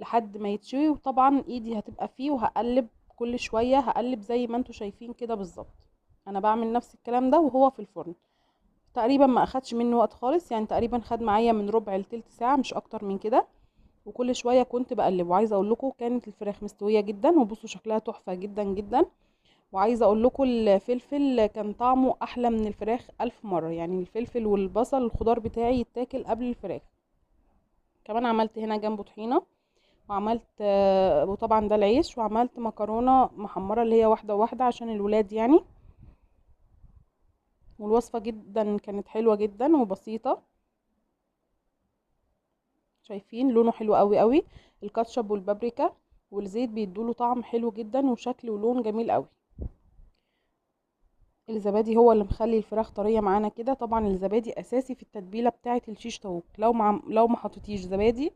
لحد ما يتشوي، وطبعا ايدي هتبقى فيه وهقلب كل شوية، هقلب زي ما انتوا شايفين كده بالظبط. انا بعمل نفس الكلام ده وهو في الفرن. تقريبا ما اخدش منه وقت خالص، يعني تقريبا خد معايا من ربع لتلت ساعة، مش اكتر من كده. وكل شوية كنت بقلب. وعايزه اقول لكم كانت الفراخ مستوية جدا، وبصوا شكلها تحفة جدا جدا. وعايزه اقول لكم الفلفل كان طعمه احلى من الفراخ 1000 مرة، يعني الفلفل والبصل الخضار بتاعي يتاكل قبل الفراخ. كمان عملت هنا جنبه طحينه، وطبعا ده العيش، وعملت مكرونه محمرة اللي هي واحدة واحدة عشان الولاد يعني. والوصفه جدا كانت حلوة جدا وبسيطة. شايفين لونه حلو قوي قوي، الكاتشب والبابريكا والزيت بيدوله طعم حلو جدا وشكل ولون جميل قوي. الزبادي هو اللي مخلي الفراخ طرية معانا كده. طبعا الزبادي اساسي في التتبيله بتاعه الشيش طاووق، لو ما حطيتيش زبادي